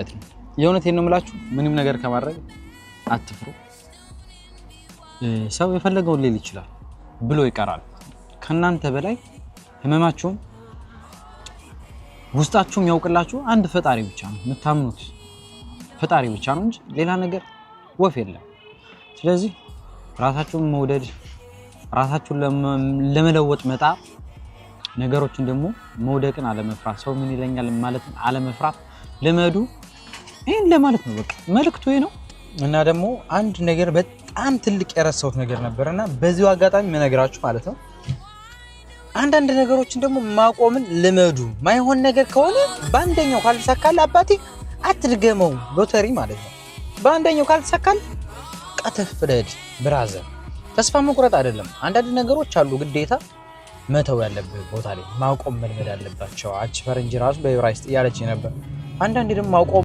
ማለት ነው። የእውነቴን ነው የምላችሁ፣ ምንም ነገር ከማድረግ አትፍሩ። ሰው የፈለገውን ሊል ይችላል ብሎ ይቀራል። ከእናንተ በላይ ህመማችሁን ውስጣችሁም ያውቅላችሁ አንድ ፈጣሪ ብቻ ነው። የምታምኑት ፈጣሪ ብቻ ነው እንጂ ሌላ ነገር ወፍ የለም። ስለዚህ ራሳችሁን መውደድ፣ ራሳችሁን ለመለወጥ መጣር፣ ነገሮችን ደግሞ መውደቅን አለመፍራት፣ ሰው ምን ይለኛል ማለትን አለመፍራት ልመዱ። ይህን ለማለት ነው። በቃ መልእክቱ ይሄ ነው። እና ደግሞ አንድ ነገር በጣም ትልቅ የረሳሁት ነገር ነበር እና በዚሁ አጋጣሚ የምነግራችሁ ማለት ነው፣ አንዳንድ ነገሮችን ደግሞ ማቆምን ልመዱ። ማይሆን ነገር ከሆነ በአንደኛው ካልተሳካል አባቴ አትድገመው፣ ሎተሪ ማለት ነው። በአንደኛው ካልተሳካል ቀተፍ ብለህ brother። ተስፋ መቁረጥ አይደለም። አንዳንድ ነገሮች አሉ ግዴታ መተው ያለብህ ቦታ ላይ ማቆም መልመድ አለባቸው። አች ፈረንጅ ራሱ በዕብራይስጥ እያለች ነበር። አንዳንዴ ደግሞ ማቆም